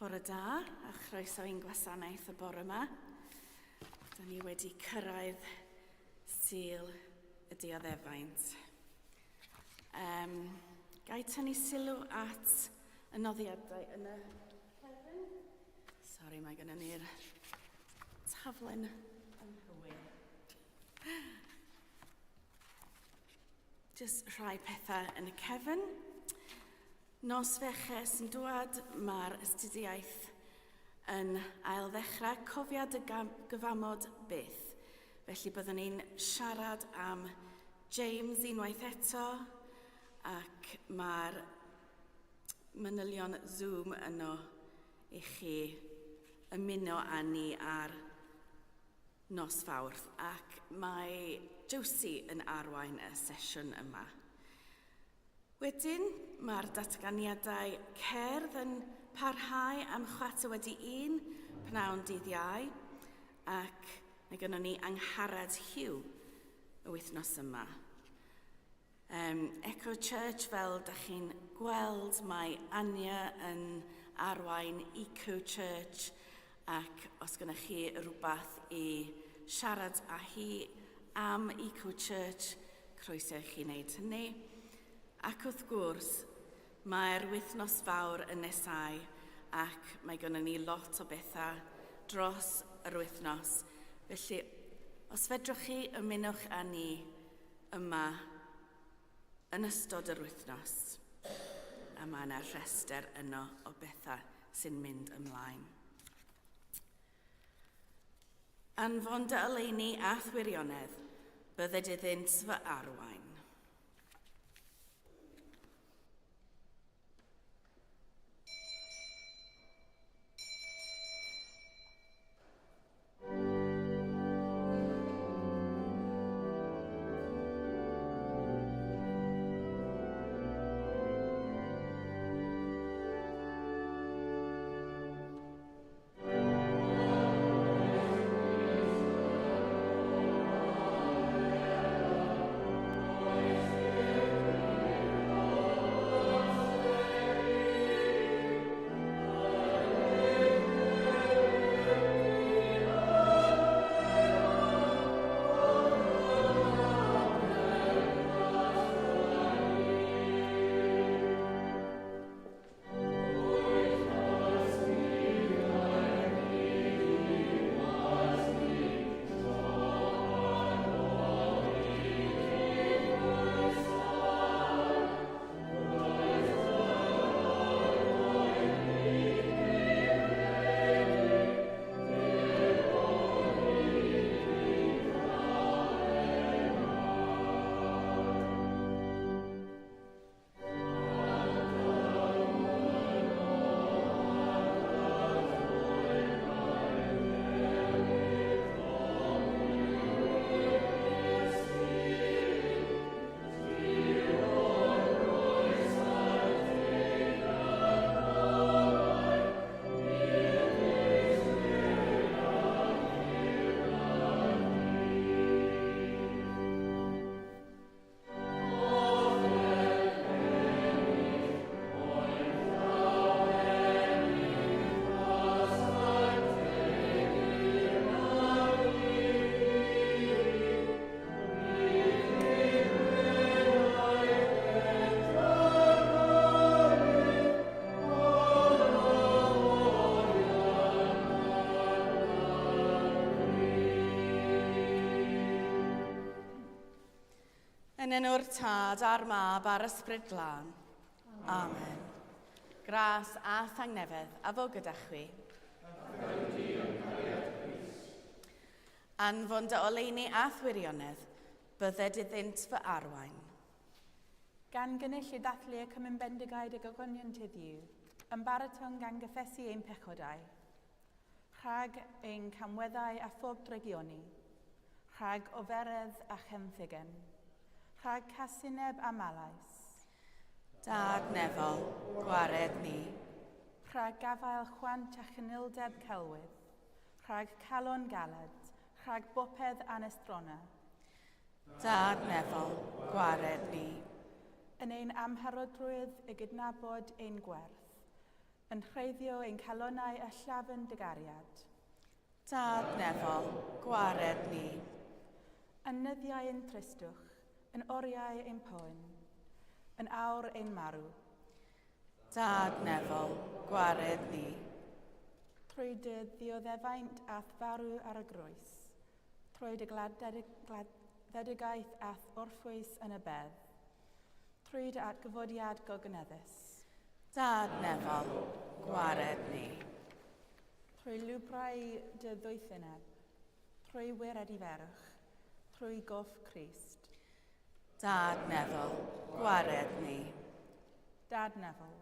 Bore da a chroeso i'n gwasanaeth y bore yma. Da ni wedi cyrraedd Sul y Dioddefaint. Um, gai tynnu sylw at y noddiadau yn y cefn? Sori, mae gennym ni'r taflen anghywir. Just rhai pethau yn y cefn. Nos Fercher sy'n dwad, mae'r astudiaeth yn ail-ddechrau Cofiad y Gyfamod Byth. Felly byddwn ni'n siarad am James unwaith eto ac mae'r manylion Zoom yno i chi ymuno â ni ar nos Fawrth ac mae Josie yn arwain y sesiwn yma. Wedyn, mae'r datganiadau cerdd yn parhau am chwarter wedi un pnawn dydd Iau ac mae gynnon ni Angharad Hugh y wythnos yma. Um, Echo Church, fel da chi'n gweld, mae Anya yn arwain Eco Church ac os gynnwch chi rhywbeth i siarad â hi am Eco Church, croeso i chi wneud hynny. Ac wrth gwrs, mae'r wythnos fawr yn nesau ac mae gynnon ni lot o bethau dros yr wythnos. Felly, os fedrwch chi, ymunwch â ni yma yn ystod yr wythnos. A mae yna rhestr yno o bethau sy'n mynd ymlaen. Anfon dy oleuni a'th wirionedd, bydded iddynt fy arwain. Yn enw'r Tad a'r Mab a'r Ysbryd Glân. Amen. Gras a thangnefedd a fo gyda chwi. Anfon dy oleuni a'th wirionedd, bydded iddynt fy arwain. Gan gynnull i ddathlu y Cymun Bendigaid y Gogoniant heddiw, ymbaratwn gan gyffesu ein pechodau, rhag ein camweddau a phob drygioni, rhag oferedd a chenfigen, rhag casineb a malais. Dad nefol, gwared ni. Rhag gafael chwant a chynildeb celwydd, rhag calon galed, rhag bopeth anestrona. Dad nefol, gwared ni. Yn ein amharodrwydd i gydnabod ein gwerth. Yn rheiddio ein calonnau a llafn dy gariad. Dad nefol, gwared ni. Yn nyddiau ein tristwch, yn oriau ein poen, yn awr ein marw. Dad nefol, gwared ni. Trwy dy ddioddefaint a'th farw ar y groes, trwy dy gladdedigaeth a'th orffwys yn y bedd, trwy dy atgyfodiad gogoneddus. Dad nefol, gwared ni. Trwy lwybrau dy ddoethineb, trwy wir ediferwch, trwy goff Crist. Dad nefol, gwared ni. Dad nefol.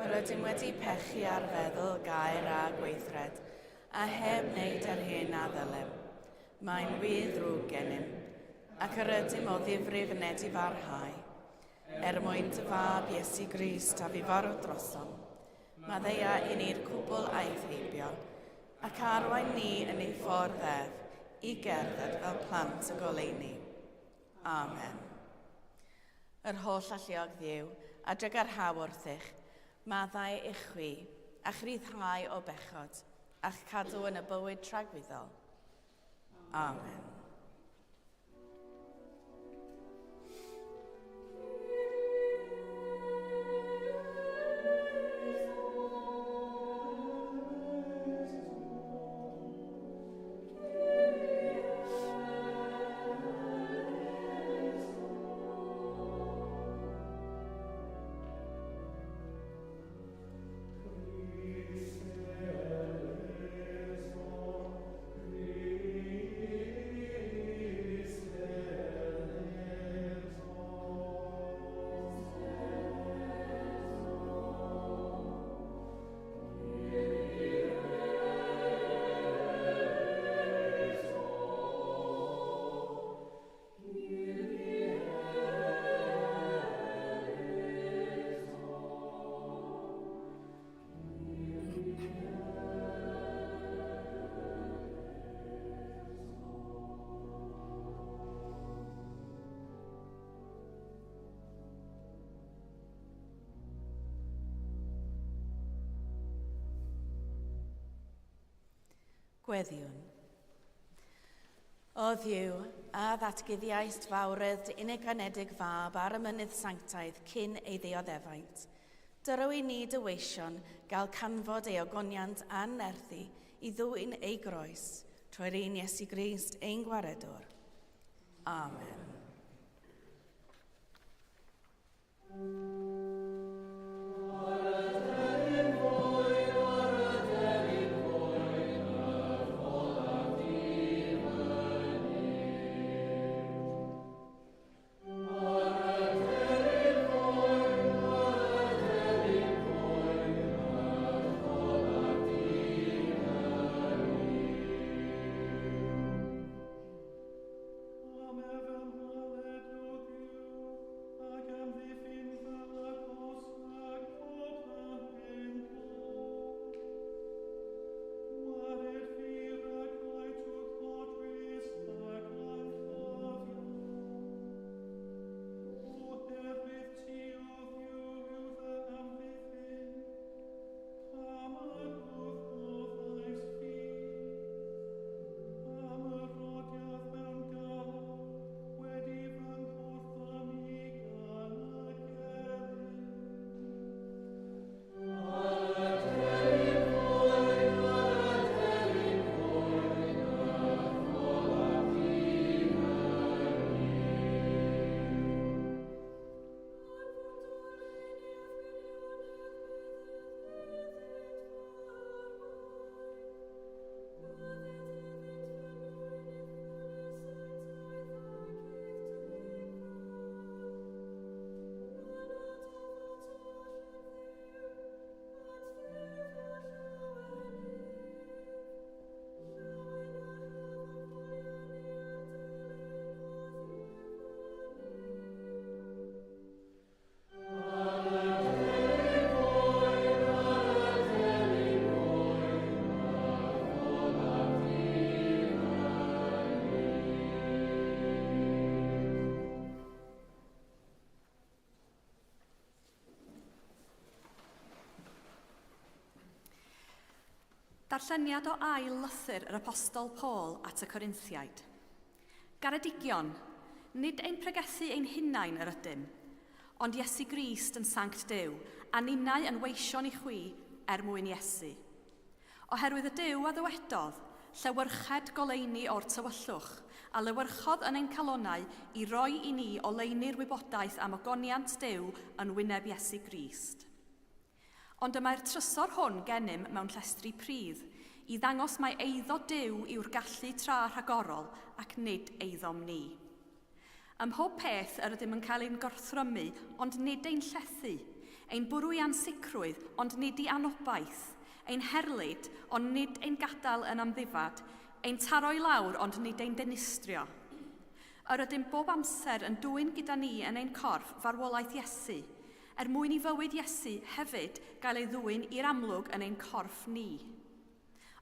Yr ydym wedi pechu ar feddwl, gair a gweithred, a heb wneud yr hyn a ddylem. Mae'n wir ddrwg gennym, ac yr ydym o ddifrif yn edifarhau. Er mwyn dy fab Iesu Grist a fi farw drosom, Maddeuia i ni'r cwbl aeth heibio, ac arwain ni yn ei ffordd ef i gerdded fel plant y goleuni. Amen. Yr holl alluog Dduw, a drygarhau wrthych, maddau i chwi, a'ch rhyddhau o bechod, a'ch cadw yn y bywyd tragwyddol. Amen. Gweddiwn. O Dduw, a ddatguddiaist fawredd dy unig-anedig fab ar y mynydd sanctaidd cyn ei ddioddefaint. Dyro i ni dy weision gael canfod ei ogoniant a'n nerthu i ddwyn ei groes, trwy'r un Iesu Grist ein Gwaredwr. Amen. Darlleniad o ail lythyr yr Apostol Paul at y Corinthiaid. Garedigion, nid ein pregethu ein hunain yr ydym, ond Iesu Grist yn Sanct Duw, a ninnau yn weision i chwi er mwyn Iesu. Oherwydd y Duw a ddywedodd, Llewyrched goleuni o'r tywyllwch, a lewyrchodd yn ein calonnau i roi i ni oleuni'r wybodaeth am ogoniant Duw yn wyneb Iesu Grist. Ond y mae'r trysor hwn gennym mewn llestri pridd, i ddangos mai eiddo Duw yw'r gallu tra rhagorol ac nid eiddom ni. Ym mhob peth yr ydym yn cael ein gorthrymu, ond nid ein llethu, ein bwrw i ansicrwydd, ond nid i anobaith, ein herlid, ond nid ein gadael yn amddifad, ein taro i lawr, ond nid ein dinistrio. Yr ydym bob amser yn dwyn gyda ni yn ein corff farwolaeth Iesu, er mwyn i fywyd Iesu hefyd gael ei ddwyn i'r amlwg yn ein corff ni.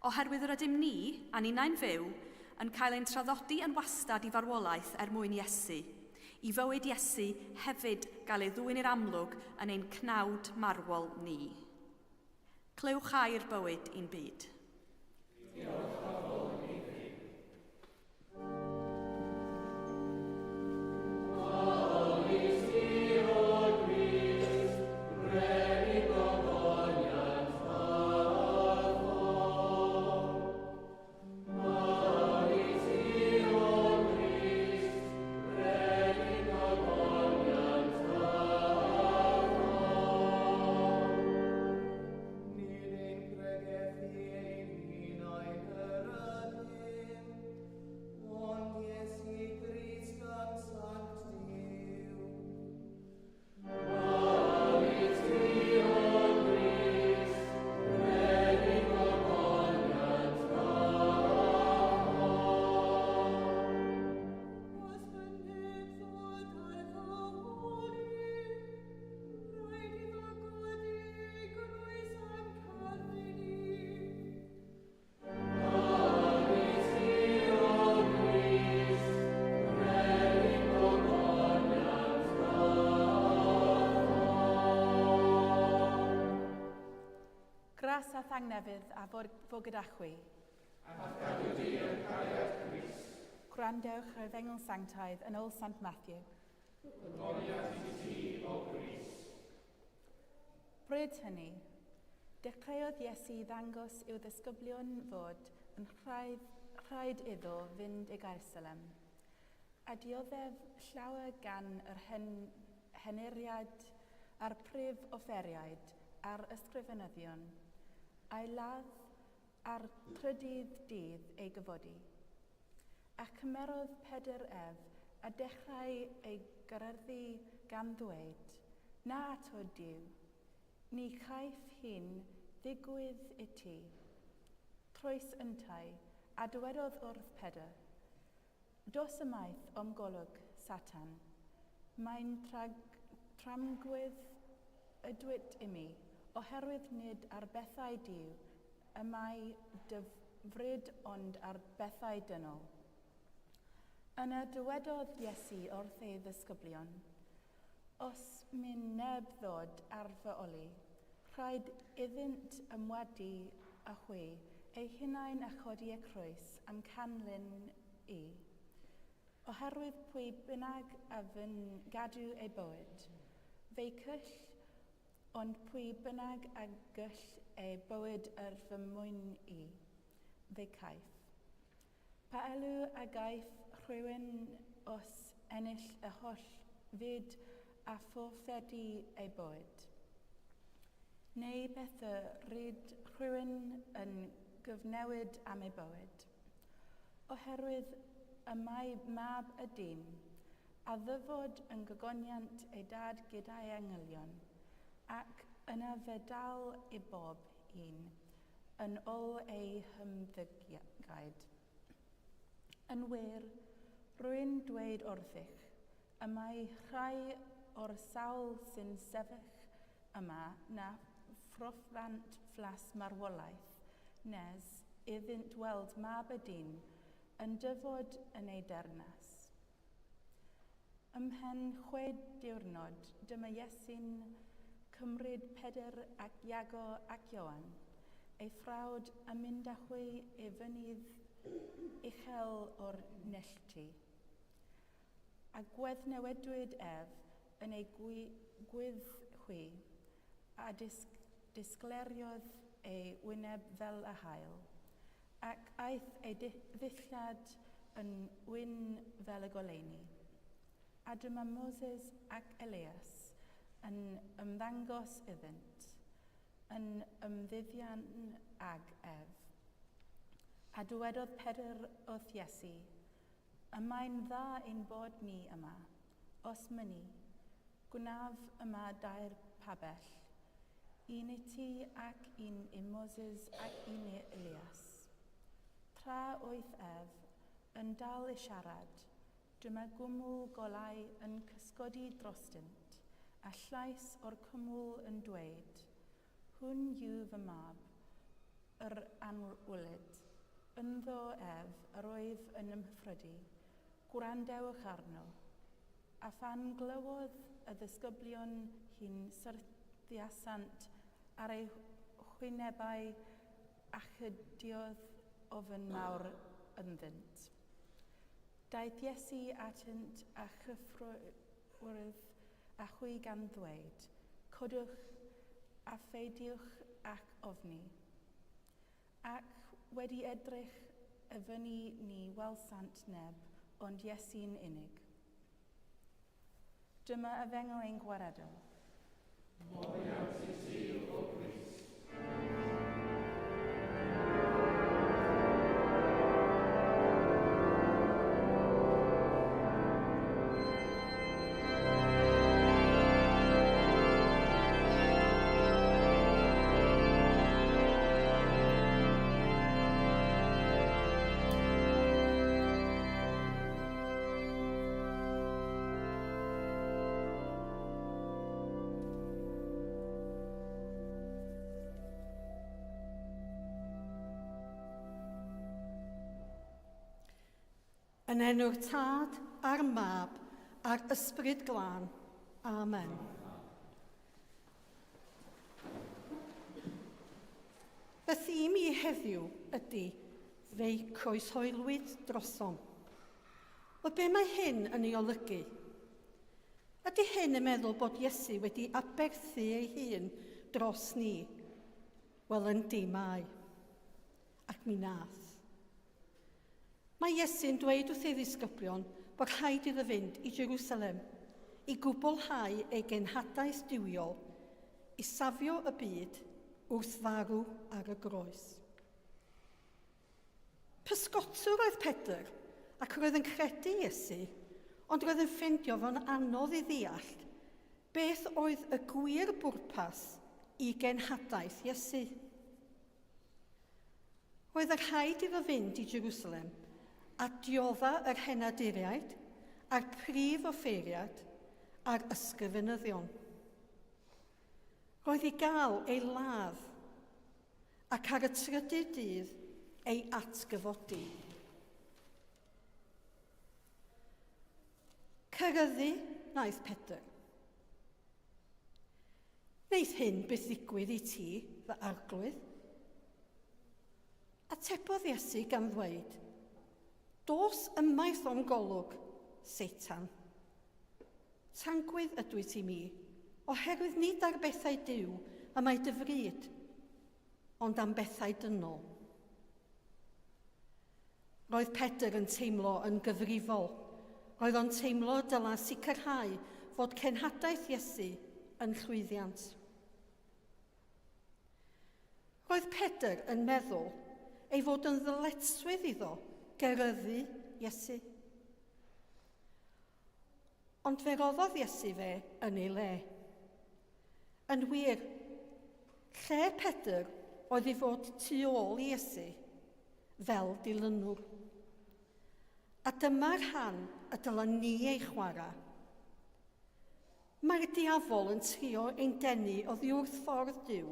Oherwydd yr ydym ni, a ninnau'n fyw, yn cael ein traddodi yn wastad i farwolaeth er mwyn Iesu, i fywyd Iesu hefyd gael ei ddwyn i'r amlwg yn ein cnawd marwol ni. Clywch air bywyd i'n byd. Diolch a fol i ti. Nid ein pregethu ein hunain yr ydym, ond Iesu Grist gan Sanct Duw. Os fy neb ddod ar fy ôl i, rhaid iddo godi ei groes a'm canlyn i. Gras a thangnefydd a fo, fo gyda chwi. Gwrandewch ar Efengyl Sanctaidd yn ôl Sant Matthew. Bryd hynny, dechreuodd Iesu ddangos i'w ddisgyblion fod yn rhaid, rhaid iddo fynd i Gaersalem, a dioddef llawer gan yr hen, henuriad a'r prif offeriaid a'r ysgrifenyddion, a'i ladd a'r trydydd dydd ei gyfodi. A chymerodd Pedr ef, a dechrau ei gyrrddu gan ddweud, Na ato Duw, ni chaiff hyn ddigwydd i ti. Troes yntau, a dywedodd wrth Pedr, Dos ymaith o'm golwg, Satan, mae'n tramgwydd ydwyt imi, oherwydd nid ar bethau Duw y mae dy fryd ond ar bethau dynol. Yna dywedodd Iesu wrth ei ddisgyblion, Os myn neb ddod ar fy oli, rhaid iddynt ymwadu â hwy eu hunain a chodi y croes am canlyn i. Oherwydd pwy bynnag a fyn gadw ei bywyd, fe'i cyll, ond pwy bynnag a gyll ei bywyd er fy mwyn i, fe'i caiff. Pa elw a gaiff rhywun os ennill y holl fyd a forffedu ei bywyd? Neu beth y ryd rhywun yn gyfnewid am ei bywyd? Oherwydd y mae mab y dyn, a ddyfod yn gogoniant ei dad gyda'i angylion, ac yna fe dal i bob un yn ôl ei hymddygiad. Yn wir, rwy'n dweud wrthych, y mae rhai o'r sawl sy'n sefyll yma na phrofant flas marwolaeth nes iddynt weld mab y dyn yn dyfod yn ei deyrnas. Ymhen 6 diwrnod, dyma Iesu'n cymryd Pedr ac Iago ac Ioan, ei frawd a mynd â hwy i fynydd uchel o'r neilltu. A gweddnewidwyd ef yn ei gwydd hwy, a disgleriodd ei wyneb fel y haul, ac aeth ei ddillad yn wyn fel y goleuni. A dyma Moses ac Elias yn ymddangos iddynt, yn ymddiddian ag ef. A dywedodd Pedr wrth Iesu, Y mae'n dda ein bod ni yma. Os mynni, gwnaf yma dair pabell, un i ti ac un i Moses ac un i Elias. Tra oedd ef yn dal i siarad, Dyma gwmwl golau yn cysgodi drostynt, a llais o'r cwmwl yn dweud, Hwn yw fy mab, yr anwylyd. Ynddo ef yr oedd yn ymhyfrydu, gwrandewch arno. A phan glywodd y ddisgyblion hyn syrthiasant ar eu hwynebau a chydiodd ofn mawr ynddynt. Daeth Iesu atynt a chyffrowyd â hwy gan ddweud, Codwch a pheidiwch â'ch ofni. Ac wedi edrych y fyny ni welsant neb ond Iesu'n unig. Dyma efengyl ein Gwaredwr. Moliant i ti, O Grist. Yn enw'r Tad a'r Mab a'r Ysbryd Glân. Amen. Fy thîm i heddiw ydy Fe'i croeshoelwyd drosom. Wel, be mae hyn yn ei olygu? Ydy hyn yn meddwl bod Iesu wedi aberthu ei hun dros ni? Wel, yndi, mae. Ac mi nath. Mae Iesu'n dweud wrth ei ddisgyblion bod rhaid iddo fynd i Jerusalem i gwblhau ei genhadaeth duwiol i safio y byd wrth farw ar y groes. Pysgotwr oedd Pedr ac roedd yn credu Iesu, ond roedd yn ffeindio fo'n anodd i ddeall beth oedd y gwir bwrpas i genhadaeth Iesu. Roedd y rhaid iddo fynd i Jerusalem a diodda yr henaduriaid a'r prif offeiriad a'r ysgrifenyddion. Roedd i gael ei ladd ac ar y trydydd dydd ei atgyfodi. Cyryddu wnaeth Pedr. Wneith hyn byth ddigwydd i ti, fy arglwydd? Atebodd Iesu gan ddweud, Dos ymaith o'm golwg, Satan. Tangwydd ydwyt i mi, oherwydd nid ar bethau Duw y mae dy fryd, ond am bethau dynol. Roedd Pedr yn teimlo yn gyfrifol. Roedd o'n teimlo y dylai sicrhau fod cenhadaeth Iesu yn llwyddiant. Roedd Pedr yn meddwl ei fod yn ddyletswydd iddo geryddu Iesu. Ond fe roddodd Iesu fe yn ei le. Yn wir, lle Pedr oedd i fod tu ôl i Iesu fel dilynwr. A dyma'r rhan y dylen ni ei chwarae. Mae'r diafol yn trio ein denu oddi wrth ffordd Duw,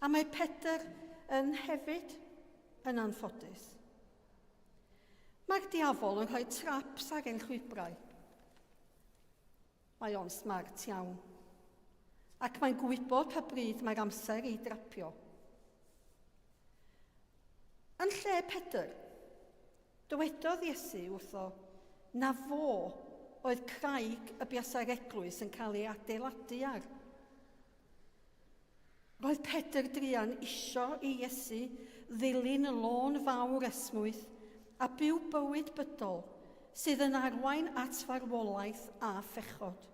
a mae Pedr yn hefyd yn anffodus. Mae'r diafol yn rhoi traps ar ein llwybrau. Mae o'n smart iawn. Ac mae'n gwybod pa bryd mae'r amser i drapio. Yn lle Pedr, dywedodd Iesu wrtho na fo oedd craig y buasai'r eglwys yn cael ei adeiladu ar. Roedd Pedr druan isio i Iesu ddilyn y lôn fawr esmwyth a byw bywyd bydol sydd yn arwain at farwolaeth a phechod.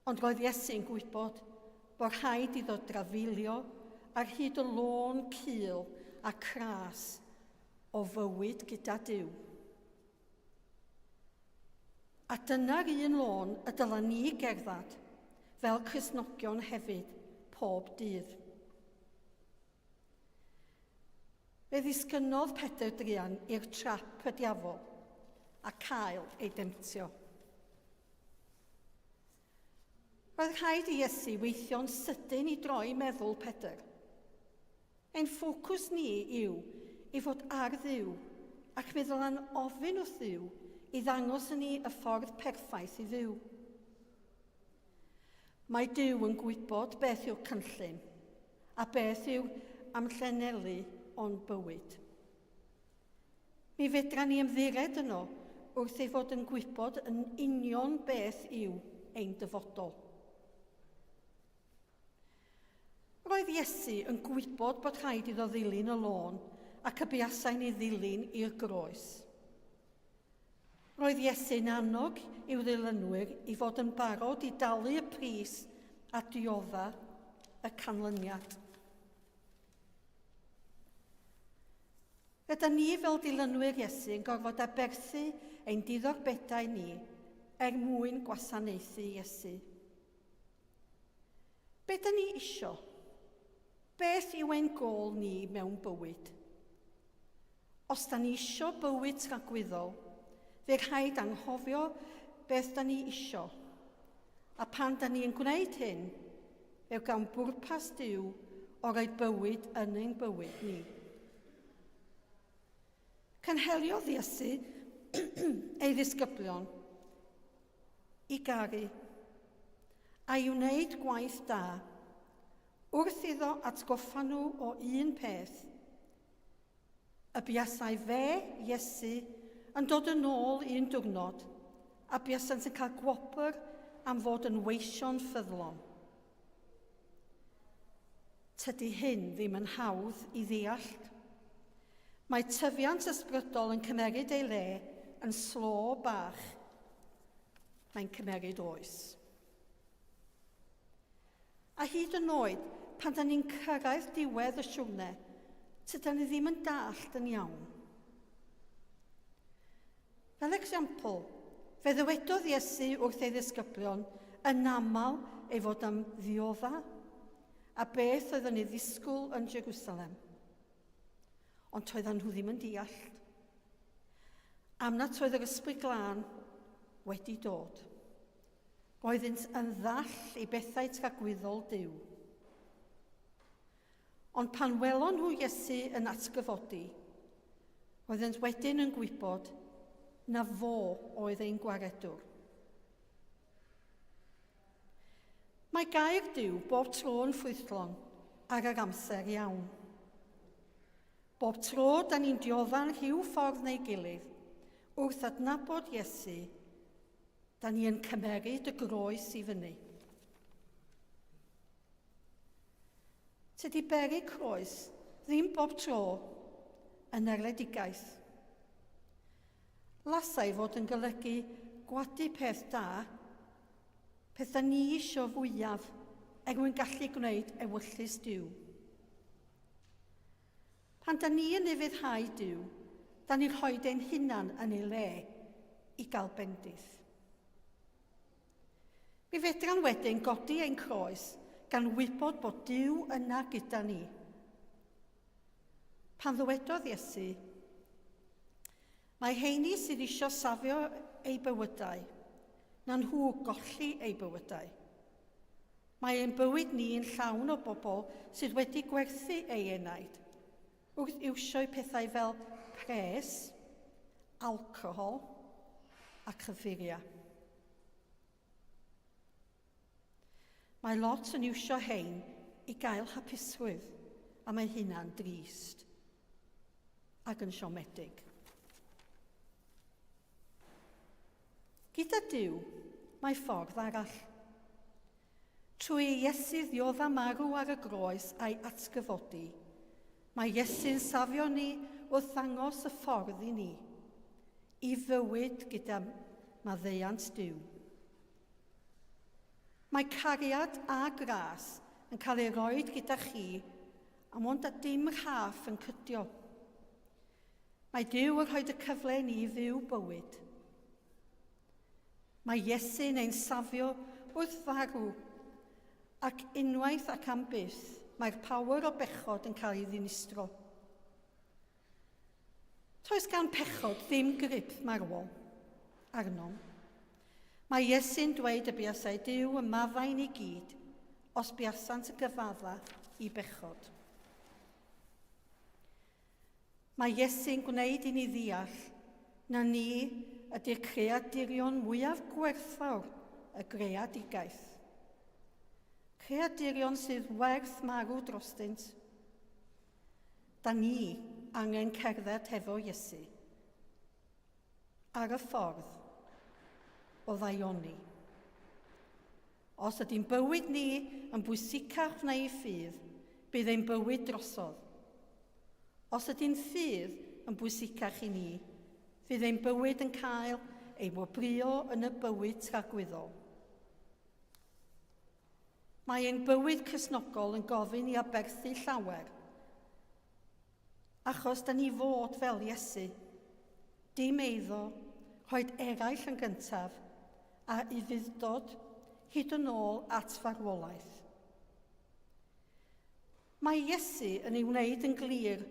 Ond roedd Iesu'n gwybod bod rhaid iddo drafeilio ar hyd y lôn cul a cras o fywyd gyda Duw. A dyna'r un lôn y dyla ni gerdded fel Cristnogion hefyd pob dydd. Fe ddisgynnodd Pedr druan i'r trap y diafol a cael ei demtio. Roedd rhaid i Iesu weithio'n sydyn i droi meddwl Pedr. Ein ffocws ni yw i fod ar Dduw ac mi ddyla'n ofyn wrth Dduw i ddangos i ni y ffordd perffaith i fyw. Mae Duw yn gwybod beth yw'r cynllun a beth yw amllenelu o'n bywyd. Mi fedra ni ymddired yno wrth ei fod yn gwybod yn union beth yw ein dyfodol. Roedd Iesu yn gwybod bod rhaid iddo ddilyn y lôn ac y buasai'n ei ddilyn i'r groes. Roedd Iesu'n annog i'w ddilynwyr i fod yn barod i dalu y pris a diodda y canlyniad. Rydan ni fel dilynwyr Iesu yn gorfod aberthu ein diddordebau ni er mwyn gwasanaethu Iesu. Be da ni isio? Beth yw ein gôl ni mewn bywyd? Os da ni isio bywyd tragwyddol, fe rhaid anghofio beth da ni isio. A pan da ni yn gwneud hyn, fe gawn bwrpas Duw o roi bywyd yn ein bywyd ni. Cynheliodd Iesu ei ddisgyblion i garu a i wneud gwaith da wrth iddo atgoffa nhw o un peth, y buasai fe, Iesu, yn dod yn ôl un diwrnod a buasant yn cael gwobr am fod yn weision ffyddlon. Tydi hyn ddim yn hawdd i ddeall. Mae tyfiant ysbrydol yn cymeryd ei le yn slo bach. Mae'n cymeryd oes. A hyd yn oed pan da ni'n cyrraedd diwedd y siwrne, tydan ni ddim yn dallt yn iawn. Fel esiampl, fe ddywedodd Iesu wrth ei ddisgyblion yn aml ei fod am ddiodda a beth oedd yn ei ddisgwyl yn Jerusalem. Ond toeddan nhw ddim yn deall. Am nad oedd yr Ysbryd Glân wedi dod. Roeddynt yn ddall i bethau tragwyddol Duw. Ond pan welon nhw Iesu yn atgyfodi, roeddent wedyn yn gwybod na fo oedd ein gwaredwr. Mae gair Duw bob tro yn ffrwythlon ar yr amser iawn. Bob tro da ni'n diodda'n rhyw ffordd neu gilydd, wrth adnabod Iesu, da ni yn cymeryd y groes i fyny. Tydi beri croes ddim bob tro yn erledigaeth. Lasai fod yn golygu gwadu peth da, peth da ni isio fwyaf er mwyn gallu gwneud ewyllys Duw. Pan da ni yn ufuddhau Duw, da ni'n rhoi ein hunan yn ei le i gael bendith. Mi fedran wedyn godi ein croes gan wybod bod Duw yna gyda ni. Pan ddywedodd Iesu, Mae heini sydd isio safio eu bywydau, na nhw golli eu bywydau. Mae ein bywyd ni'n llawn o bobl sydd wedi gwerthu eu enaid, wrth iwsio'u pethau fel pres, alcohol a cyffuriau. Mae lot yn iwsio hein i gael hapusrwydd A mae hynna'n drist ac yn siomedig. Gyda Duw, mae ffordd arall. Trwy i Iesu ddiodda marw ar y groes a'i atgyfodi, mae Iesu'n safio ni wrth ddangos y ffordd i ni, i fywyd gyda maddeuant Duw. Mae cariad a gras yn cael ei roed gyda chi a mond a dim rhaff yn cydio. Mae Duw yn rhoi y cyfle i ni fyw bywyd. Mae Iesu'n ein safio wrth farw ac unwaith ac am byth mae'r power o bechod yn cael ei ddinistro. Toes gan pechod ddim grip marwol arnom. Mae Iesu'n dweud y buasai Duw yn maddau ni gyd os buasant yn gyfadda i bechod. Mae Iesu'n gwneud i ni ddeall na ni ydy'r creadurion mwyaf gwerthfawr y greadigaeth. Creadurion sydd werth marw drostynt. Da ni angen cerdded hefo Iesu ar y ffordd o ddaioni. Os ydy'n bywyd ni yn bwysicach na'i ffydd, bydd ein bywyd drosodd. Os ydy'n ffydd yn bwysicach i ni, fydd ein bywyd yn cael ei wobrwyo yn y bywyd tragwyddol. Mae ein bywyd Cristnogol yn gofyn i aberthu llawer, achos da ni fod fel Iesu. Dim eiddo, rhoed eraill yn gyntaf, a ufudd-dod hyd yn ôl at farwolaeth. Mae Iesu yn ei wneud yn glir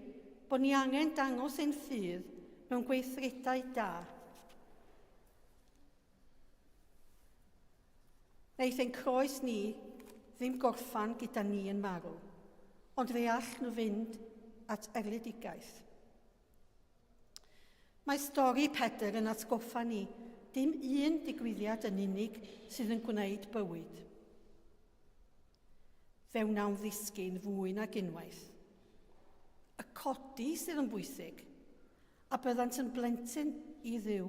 bod ni angen dangos ein ffydd mewn gweithredau da. Wneith ein croes ni ddim gorffan gyda ni yn marw, ond fe all nhw fynd at erledigaeth. Mae stori Pedr yn atgoffa ni dim un digwyddiad yn unig sydd yn gwneud bywyd. Fe wnawn ddisgyn fwy nag unwaith. Y codi sydd yn bwysig, a byddant yn blentyn i Dduw.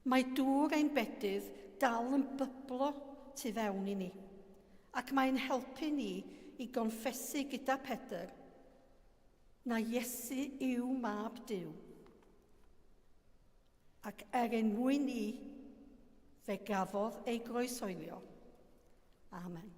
Mae dŵr ein bedydd dal yn byblo tu fewn i ni, ac mae'n helpu ni i gonffesu gyda Pedr na Iesu yw mab Duw. Ac er ein mwyn ni, fe gafodd ei groesoelio. Amen.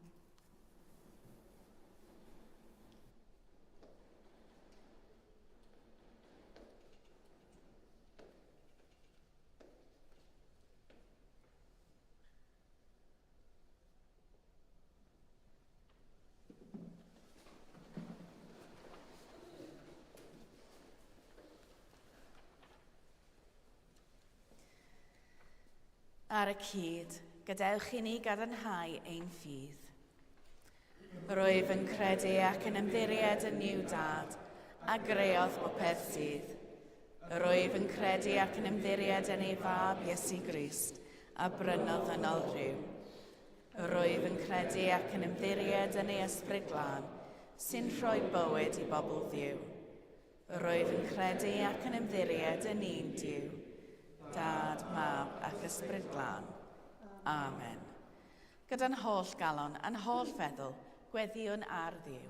Ar y cyd, gadewch i ni gadarnhau ein ffydd. Rwyf yn credu ac yn ymddiried yn Nuw Dad, a greodd bopeth sydd. Rwyf yn credu ac yn ymddiried yn ei Fab Iesu Grist, a brynodd ddynol rhyw. Rwyf yn credu ac yn ymddiried yn ei Ysbryd Glân, sy'n rhoi bywyd i bobl Dduw. Rwyf yn credu ac yn ymddiried yn un Duw, Dad, Mab ac Ysbryd Glân. Amen. Gyda'n holl galon a'n holl feddwl, gweddiwn ar Dduw.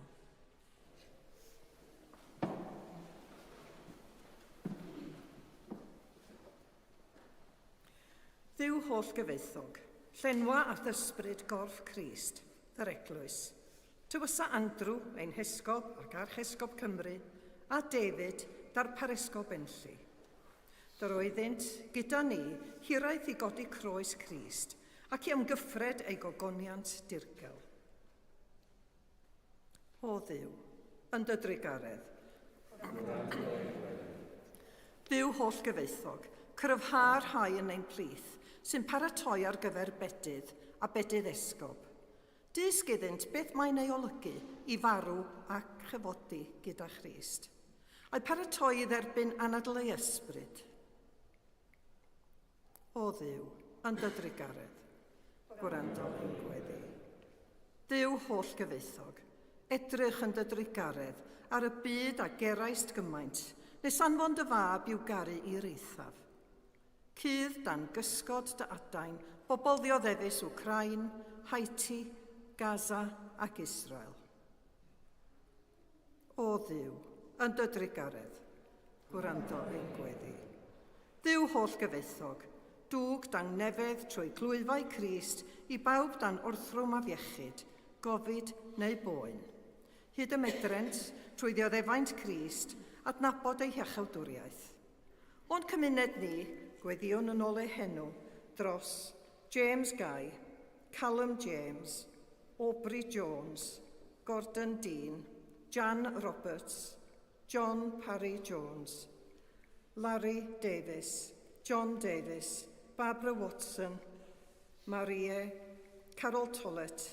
Dduw holl gyfoethog, llenwa a'th ysbryd gorff Crist, yr Eglwys. Tywysa Andrew, ein Hesgob ac Archesgob Cymru, a David, darparesgob Enlli. Yr oeddynt, gyda ni, hiraeth i godi croes Crist, ac i amgyffred ei gogoniant dirgel. O Dduw, yn dy drugaredd. Dduw holl gyfoethog, cryfha'r rhai yn ein plith sy'n paratoi ar gyfer bedydd a bedydd esgob. Dysg iddynt beth mae'n ei olygu i farw a chyfodi gyda Christ, a'u paratoi i dderbyn anadl ei ysbryd. O Dduw, yn dy drugaredd, gwrando ein gweddi. Dduw holl gyfoethog, Edrych yn dy drugaredd ar y byd a geraist gymaint, nes anfon dy fab i'w garu i'r eithaf. Cudd dan gysgod dy adain bobl ddioddefus Wcráin, Haiti, Gaza ac Israel. O Dduw, yn dy drugaredd, gwrando ein gweddi. Dduw holl gyfoethog, dwg dangnefedd trwy glwyfau Crist i bawb dan orthrwm afiechyd, gofid neu boen. Hyd y medrent, trwy ddioddefaint Crist, adnabod ei hiachawdwriaeth. O'n cymuned ni, gweddïwn yn ôl ei henw, dros James Guy, Callum James, Aubrey Jones, Gordon Dean, Jan Roberts, John Parry Jones, Larry Davies, John Davies, Barbara Watson, Marie, Carol Tollett,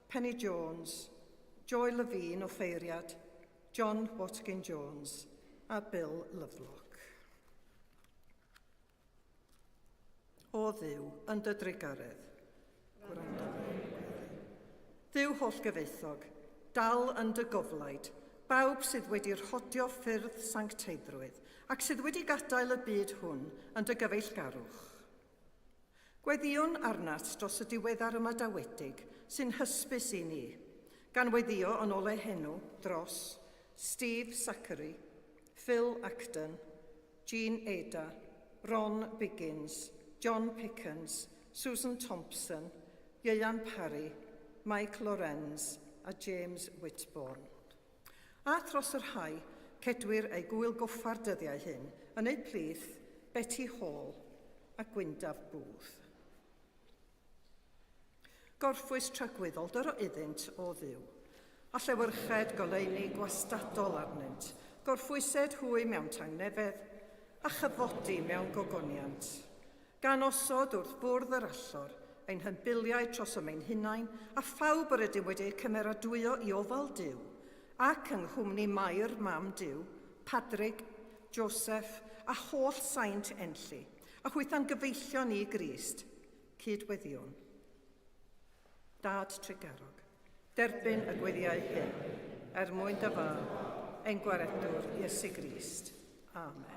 Penny Jones, Joy Levine o Ffeiriad, John Watkin Jones a Bill Lovelock. O Dduw, yn dy drugaredd, gwrando ein gweddi. Dduw holl gyfoethog, dal yn dy goflaid, bawb sydd wedi rhodio ffyrdd sancteiddrwydd ac sydd wedi gadael y byd hwn yn dy gyfeillgarwch. Gweddïwn arnat dros y diweddar ymadawedig sy'n hysbys i ni, gan weddïo yn ôl eu henw dros Steve Sackery, Phil Acton, Jean Ada, Ron Biggins, John Pickens, Susan Thompson, Ieuan Parry, Mike Lorenz a James Whitbourne. A thros y rhai, cedwir eu gŵyl goffa'r dyddiau hyn, yn eu plith Betty Hall a Gwyndaf Booth. Gorffwys tragwyddol dyro iddynt, o Dduw, a llewyrched goleuni gwastadol arnynt, gorffwysed hwy mewn tangnefedd, a chyfodi mewn gogoniant. Gan osod wrth fwrdd yr allor ein hymbiliau trosom ein hunain a phawb yr ydym wedi eu cymeradwyo i ofal Duw, ac yng nghwmni Mair, mam Duw, Padrig, Joseph a holl saint Enlli, a hwytha'n gyfeillion i Grist, cyd-weddïwn. Dad trugarog, derbyn y gweddiau hyn, er mwyn dy fab, ein Gwaredwr Iesu Grist. Amen.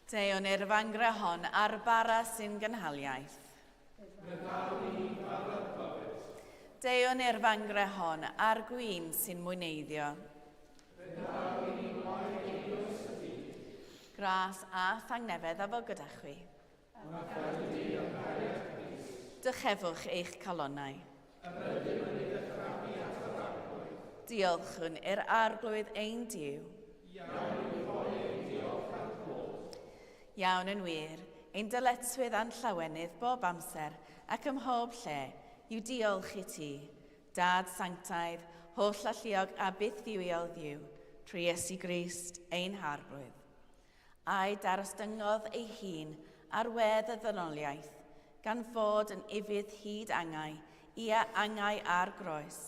Deuwn i'r fangre hon a'r bara sy'n gynhaliaeth. Deuwn i'r fangre hon a'r gwin sy'n mwyneiddio. Gras a thangnefedd a fo gyda chwi. Dychefwch eich calonnau. Diolchwn i'r Arglwydd ein Duw. Iawn yn wir, ein dyletswydd a'n llawenydd bob amser ac ym mhob lle yw diolch i ti, Dad sanctaidd, holl alluog a byth-dduwiol Dduw, trwy Iesu Grist ein Harglwydd. A'i darostyngodd ei hun ar wedd y ddynoliaeth, gan fod yn ufudd hyd angau, ia, angau a'r groes.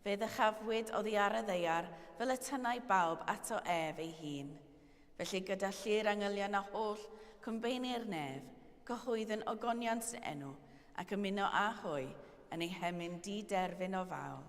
Fe ddychafwyd oddi ar y ddaear fel y tynnai bawb ato ef ei hun. Felly gyda llu'r angylion a holl cwmbeini'r nef, cyhoeddwn ogoniant dy enw, ac ymuno â hwy yn eu hemyn di-derfyn o fawl.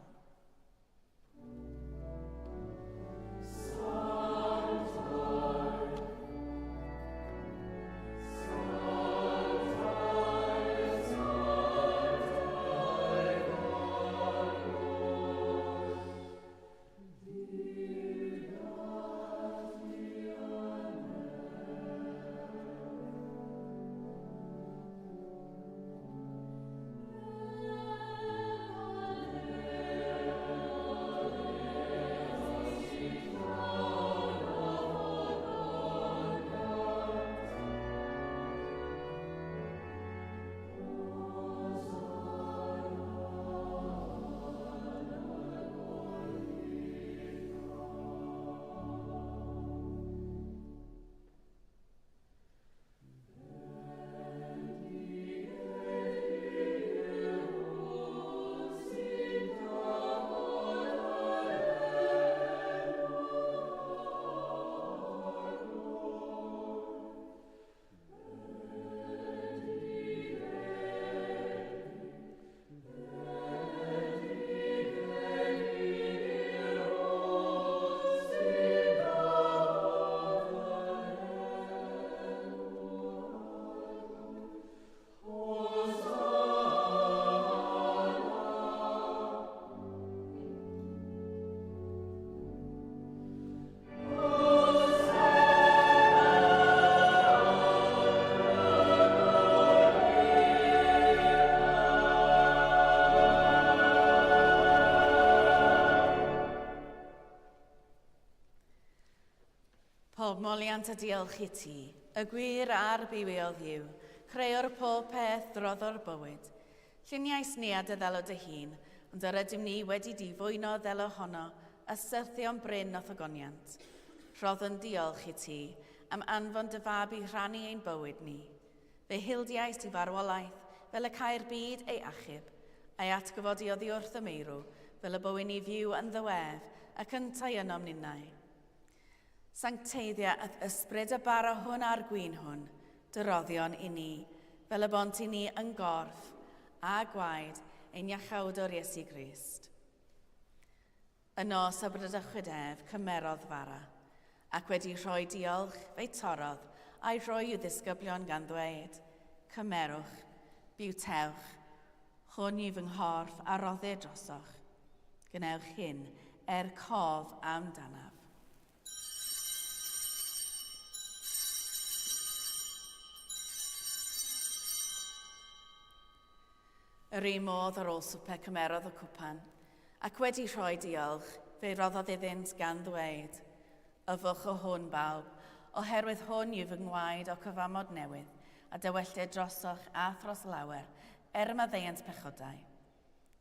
Pob moliant a diolch i ti, y gwir a'r bywiol Dduw, creuwr pob peth, droddwr bywyd. Lluniais ni a dy ddelo dy hun, ond yr ydym ni wedi difwyno ddelo honno a syrthio'n brin o'th ogoniant. Rhoddwn diolch i ti am anfon dy fab i rhannu ein bywyd ni. Fe hildiais i farwolaeth fel y cai'r byd ei achub, a'i atgyfodi oddi wrth y meirw, fel y bywyn ni fyw ynddo ef, ac yntau ynom ninnau. Sancteiddia a'th ysbryd y bara hwn a'r gwin hwn, dy roddion i ni, fel y bont i ni yn gorff a gwaed ein Iachawdwr Iesu Grist. Y nos a bradychwyd ef, cymerodd fara, ac wedi rhoi diolch, fe'i torrodd, a'i rhoi i'w ddisgyblion gan ddweud, Cymerwch, bywtewch, hwn yw fy nghorff a roddir drosoch. Gwnewch hyn er cof amdanaf. Yr un modd ar ôl swper cymerodd y cwpan, ac wedi rhoi diolch, fe roddodd iddynt gan ddweud, Yfwch o hwn, bawb, oherwydd hwn yw fy ngwaed o cyfamod newydd, a dywelltir drosoch a thros lawer, er maddeuant pechodau.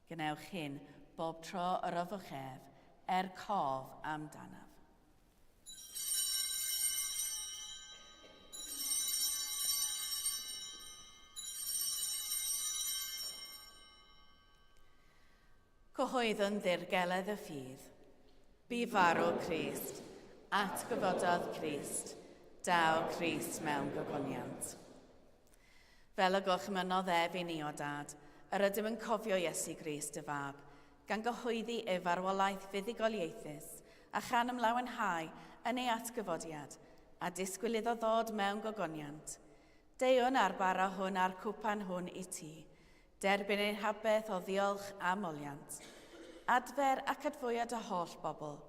Gwnewch hyn bob tro yr yfwch ef, er cof amdanaf. Cyhoeddwn ddirgeledd y ffydd. Bu farw Crist, atgyfododd Crist, daw Crist mewn gogoniant. Fel y gorchmynnodd ef i ni, o Dad, yr ydym yn cofio Iesu Grist dy Fab, gan gyhoeddi ei farwolaeth fuddugoliaethus, a chan ymlawenhau yn ei atgyfodiad, a disgwyl iddo ddod mewn gogoniant. Deuwn â'r bara hwn a'r cwpan hwn i ti, derbyn ein habeth o ddiolch a moliant. Adfer ac adfwya dy holl bobl,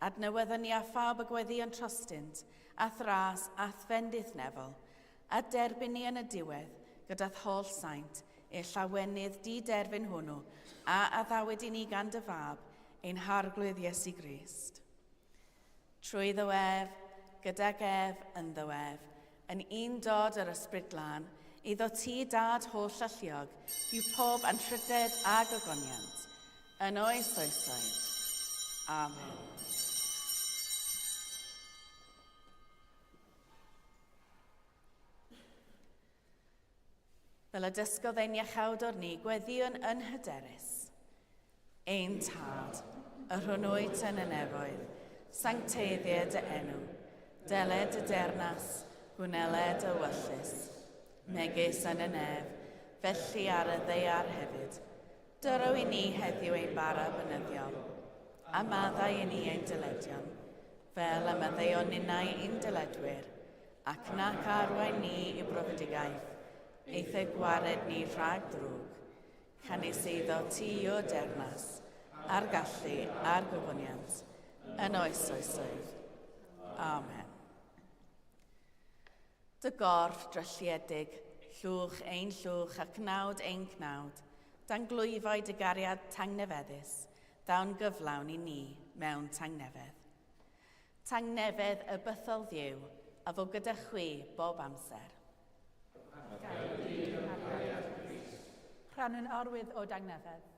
adnewydda ni a phawb y gweddïon trostynt, a'th ras a'th fendith nefol, a derbyn ni yn y diwedd, gyda'th holl saint, i'r llawenydd di-derfyn hwnnw, a addawyd i ni gan dy fab, ein Harglwydd Iesu Grist. Trwyddo ef, gydag ef, ynddo ef, yn un dod yr Ysbryd Glân, iddo ti, Dad holl alluog, yw pob anrhydedd a gogoniant, yn oes oesoedd. Amen. Fel y dysgodd ein Iachawdwr ni, gweddïwn yn hyderus. Ein Tad, yr hwn wyt yn y nefoedd, sancteiddied dy enw, deled dy deyrnas, gwneled dy wyllys, megis yn y nef, felly ar y ddaear hefyd. Dyro i ni heddiw ein bara bynyddiol, a maddau i ni ein dyledion, fel y maddeuon ninnau i'n dyledwyr, ac nac arwain ni i brofedigaeth, eithr gwared ni rhag drwg. Canys eiddo ti yw'r deyrnas, a'r gallu, a'r gogoniant, yn oes oesoedd. Amen. Dy gorff drylliedig, llwch ein llwch a cnawd ein cnawd, dan glwyfau dy gariad tangnefeddus, daw'n gyflawn i ni mewn tangnefedd. Tangnefedd y bythol Dduw, a fo gyda chwi bob amser. Rhannwn arwydd o dangnefedd.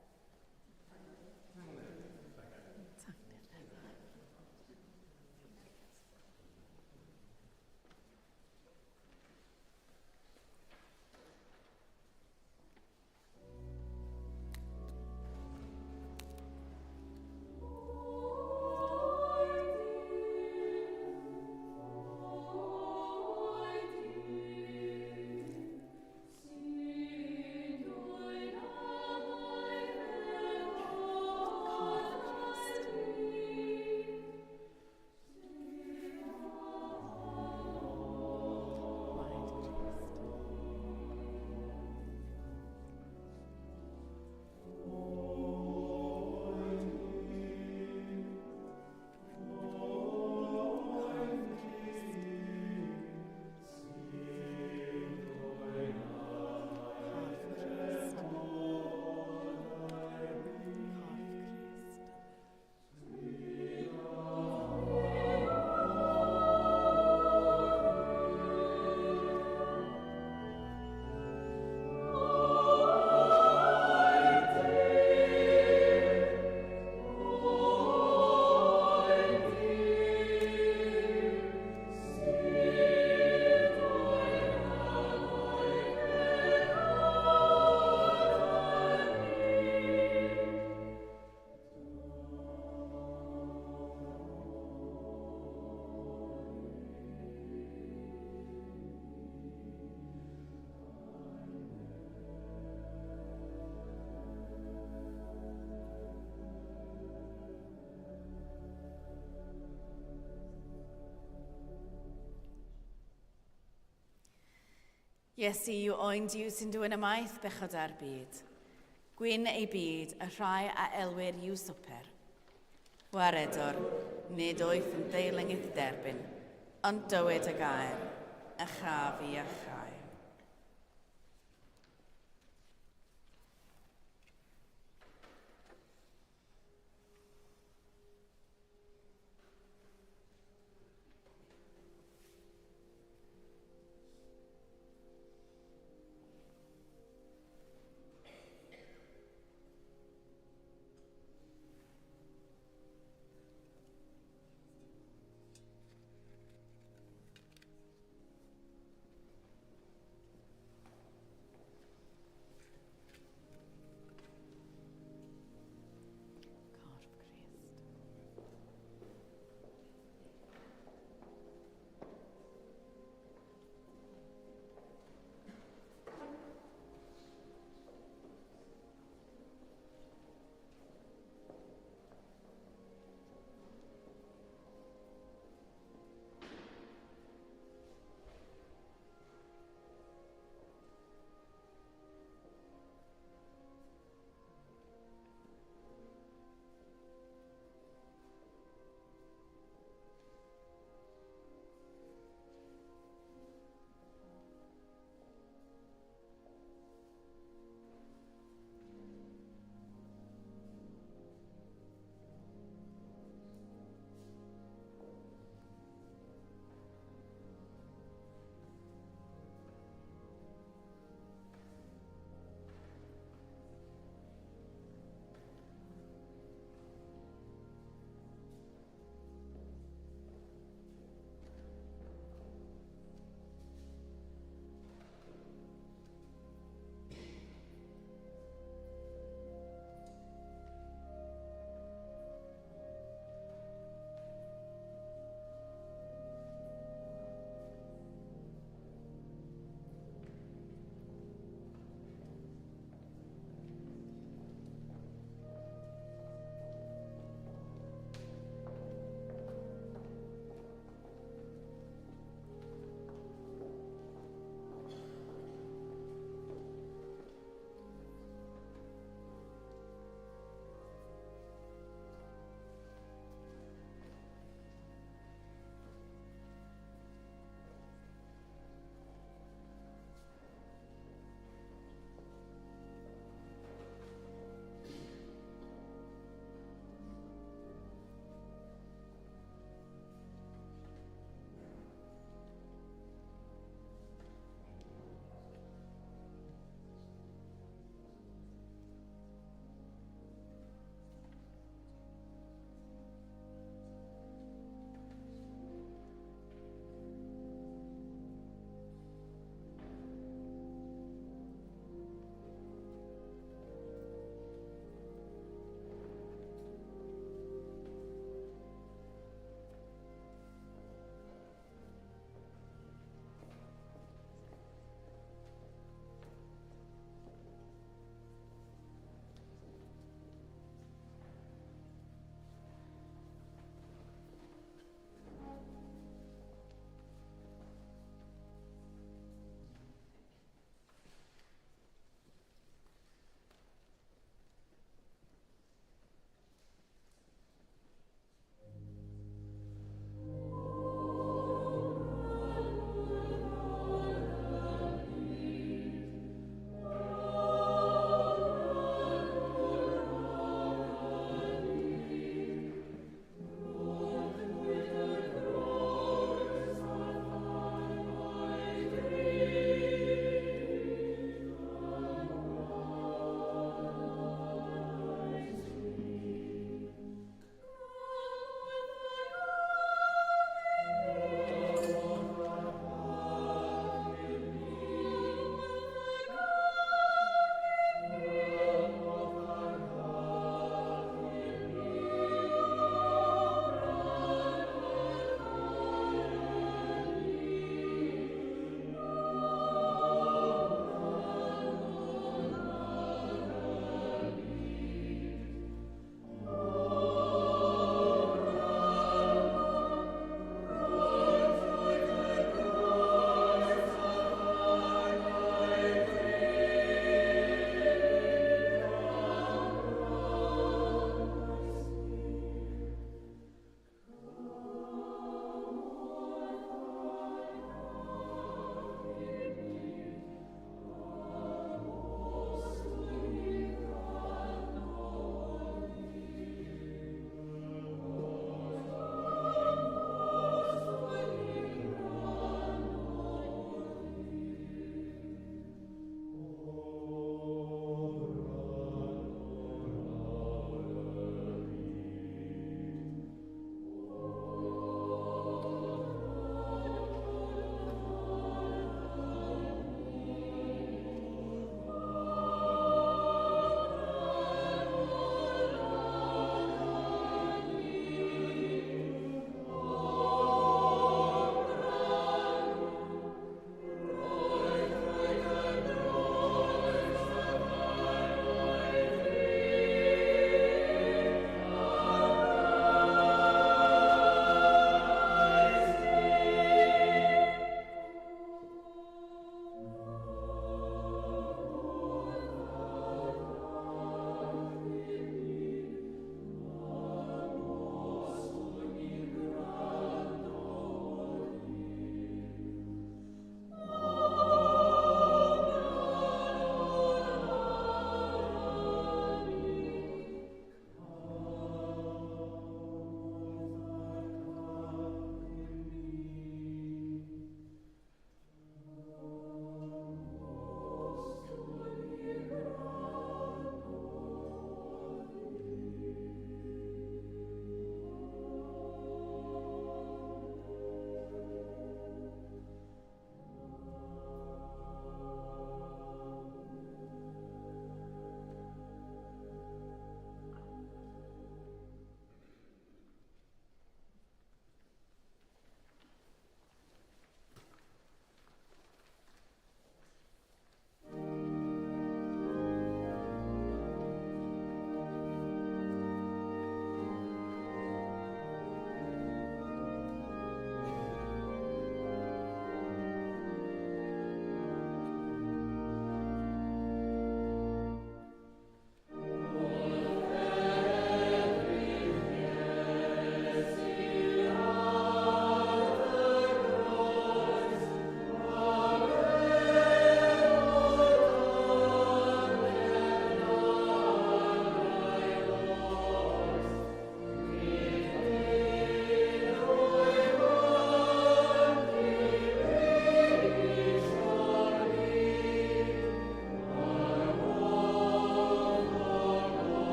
Iesu yw oen Duw sy'n dwyn ymaith bechod ar byd. Gwyn ei byd, y rhai a elwir i'w swper. Waredwr, nid oeth yn deilwng i'th derbyn, ond dywed y gair, a chaf i iachau.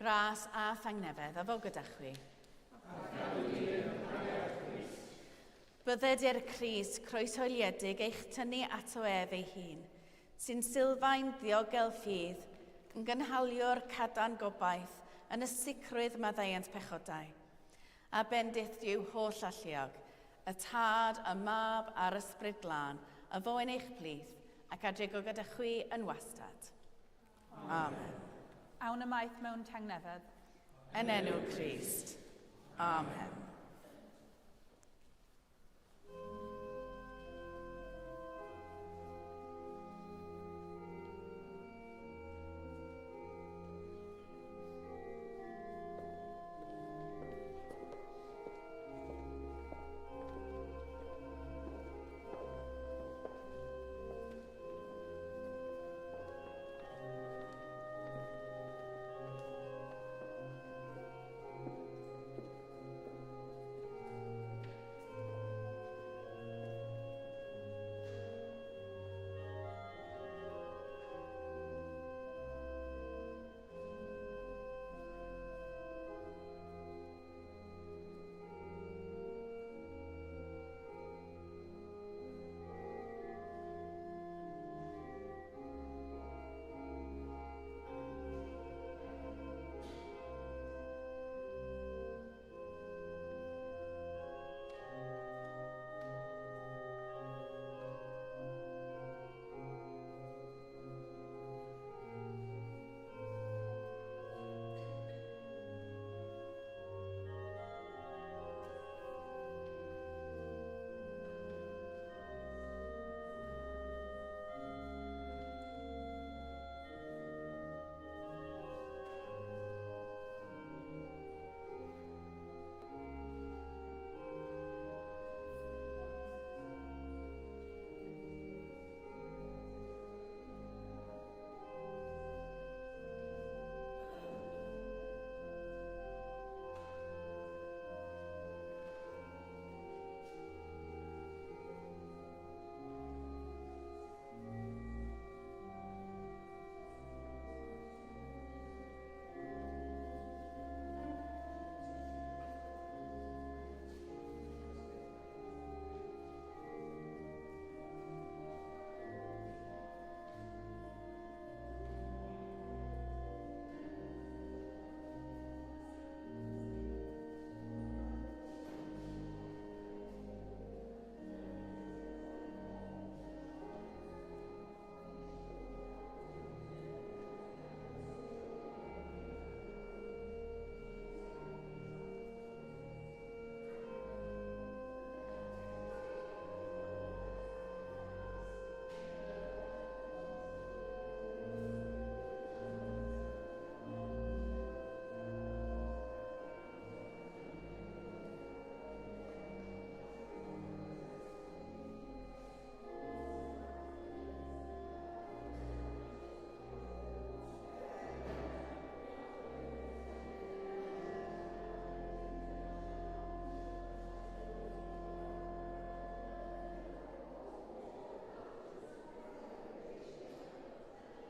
Gras a thangnefedd a fo gyda chwi. Bydded i'r Crist croeshoeliedig eich tynnu ato ef ei hun, sy'n sylfaen ddiogel ffydd, yn gynhaliwr cadarn gobaith yn y sicrwydd maddeuant pechodau. A bendith Duw holl alluog, y Tad, y Mab a'r Ysbryd Glân, a fo yn eich plith, ac a drigo gyda chwi yn wastad. Amen. Awn ymaith mewn tangnefedd. Yn enw Crist. Amen.